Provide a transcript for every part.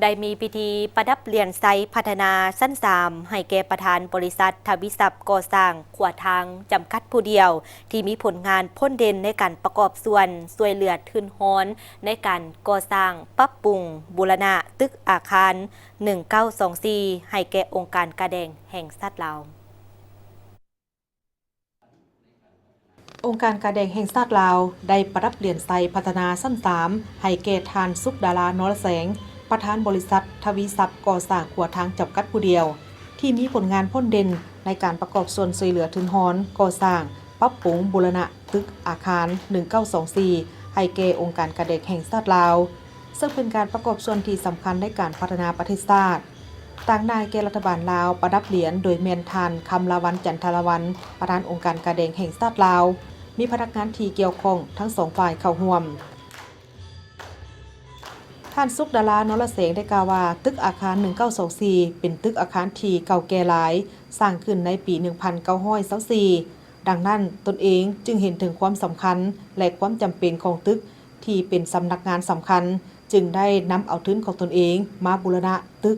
ໄດ້ມີພິທີປະດັບຫຼຽນໄຊພັດທະນາຊັ້ນສາມ ໃຫ້ແກ່ປະທານບໍລິສັດທະວີຊັບກໍ່ສ້າງຂົວທາງຈຳກັດຜູ້ດຽວ ທີ່ມີຜົນງານພົ້ນເດັ່ນໃນການປະກອບສ່ວນຊ່ວຍເຫຼືອທຶນຮອນໃນການກໍ່ສ້າງ, ປັບປຸງ, ບູລະນະຕຶກອາຄານ ໜຶ່ງເກົ້າສອງສີ່ ໃຫ້ແກ່ອົງການກາແດງແຫ່ງຊາດລາວ. ອົງການກາແດງແຫ່ງຊາດລາວ ໄດ້ປະດັບຫຼຽນໄຊພັດທະນາຊັ້ນສາມ ໃຫ້ແກ່ທ່ານ ສຸກດາລາ ນໍລະແສງ ປະທານບໍລິສັດທະວີຊັບກໍ່ສ້າງຂົວທາງຈຳກັດຜູ້ດຽວ ທີ່ມີຜົນງານພົ້ນເດັ່ນໃນການປະກອບສ່ວນຊ່ວຍເຫຼືອທຶນຮອນກໍ່ສ້າງ, ປັບປຸງ, ບູລະນະຕຶກອາຄານ ໜຶ່ງເກົ້າສອງສີ່ ໃຫ້ແກ່ອົງການກາແດງແຫ່ງຊາດລາວ, ເຊິ່ງເປັນການປະກອບສ່ວນທີ່ສຳຄັນໃນການພັດທະນາປະເທດຊາດ. ຕາງໜ້າແກ່ລັດຖະບານລາວປະດັບຫຼຽນໂດຍແມ່ນທ່ານ ຄຳລາວັນ ຈັນທະລາວັນ ປະທານອົງການກາແດງແຫ່ງຊາດລາວ, ມີພະນັກງານທີ່ກ່ຽວຂ້ອງທັງສອງຝ່າຍເຂົ້າຮ່ວມ. ທ່ານ ສຸກດາລາ ນໍລະແສງ ໄດ້ກ່າວວ່າ ຕຶກອາຄານ ໜຶ່ງເກົ້າສອງສີ່ ເປັນຕຶກອາຄານທີ່ເກົ່າແກ່ຫຼາຍ, ສ້າງຂຶ້ນໃນປີ ໜຶ່ງພັນເກົ້າຮ້ອຍຊາວສີ່ ດັ່ງນັ້ນ ຕົນເອງຈຶ່ງເຫັນເຖິງຄວາມສຳຄັນ ແລະ ຄວາມຈຳເປັນຂອງຕຶກ ທີ່ເປັນສຳນັກງານສຳຄັນ, ຈຶ່ງໄດ້ນຳເອົາທຶນຂອງຕົນເອງມາບູລະນະຕຶກ,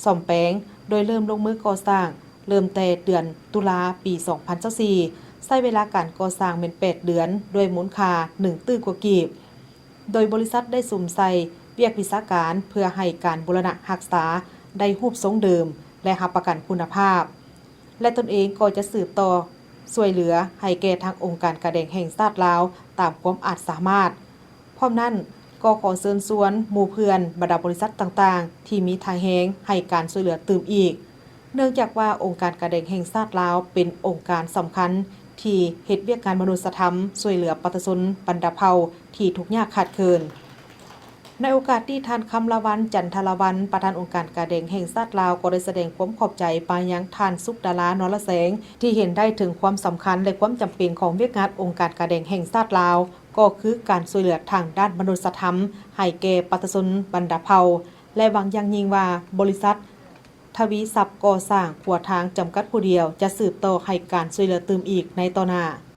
ສ້ອມແປງ, ໂດຍເລີ່ມລົງມືກໍ່ສ້າງ ເລີ່ມແຕ່ເດືອນຕຸລາ ປີສອງພັນຊາວສີ່ ໃຊ້ເວລາການກໍ່ສ້າງແມ່ນແປດເດືອນ ດ້ວຍມູນຄ່າໜຶ່ງຕື້ກວ່າກີບ, ໂດຍບໍລິສັດໄດ້ສຸມໃສ່ວຽກວິຊາການ ເພື່ອໃຫ້ການບູລະນະຮັກສາໄດ້ຮູບຊົງເດີມ ແລະ ຮັບປະກັນຄຸນນະພາບ ແລະ ຕົນເອງກໍຈະສືບຕໍ່ຊ່ວຍເຫຼືອໃຫ້ແກ່ທາງອົງການກາແດງແຫ່ງຊາດລາວ ຕາມຄວາມອາດສາມາດ. ພ້ອມນັ້ນກໍຂໍເຊີນຊວນໝູ່ເພື່ອນບັນດາບໍລິສັດຕ່າງໆ ທີ່ມີທ່າແຮງໃຫ້ການຊ່ວຍເຫຼືອຕື່ມອີກ, ເນື່ອງຈາກວ່າອົງການກາແດງແຫ່ງຊາດລາວເປັນອົງການສຳຄັນທີ່ເຮັດວຽກງານມະນຸດສະທຳ ຊ່ວຍເຫຼືອປະຊາຊົນບັນດາເຜົ່າທີ່ທຸກຍາກຂາດເຂີນ. ໃນໂອກາດນີ້ ທ່ານ ຄຳລາວັນ ຈັນທະລາວັນ ປະທານອົງການກາແດງແຫ່ງຊາດລາວ ກໍໄດ້ສະແດງຄວາມຂອບໃຈໄປຍັງທ່ານ ສຸກດາລາ ນໍລະແສງ ທີ່ເຫັນໄດ້ເຖິງຄວາມສຳຄັນ ແລະ ຄວາມຈຳເປັນຂອງວຽກງານອົງການກາແດງແຫ່ງຊາດລາວ ກໍຄືການຊ່ວຍເຫຼືອທາງດ້ານມະນຸດສະທຳໃຫ້ແກ່ປະຊາຊົນບັນດາເຜົ່າ ແລະ ຫວັງຢ່າງຍິ່ງວ່າ ບໍລິສັດທະວີຊັບກໍ່ສ້າງຂົວທາງຈຳກັດຜູ້ດຽວ ຈະສືບຕໍ່ໃຫ້ການຊ່ວຍເຫຼືອຕື່ມອີກໃນຕໍ່ໜ້າ.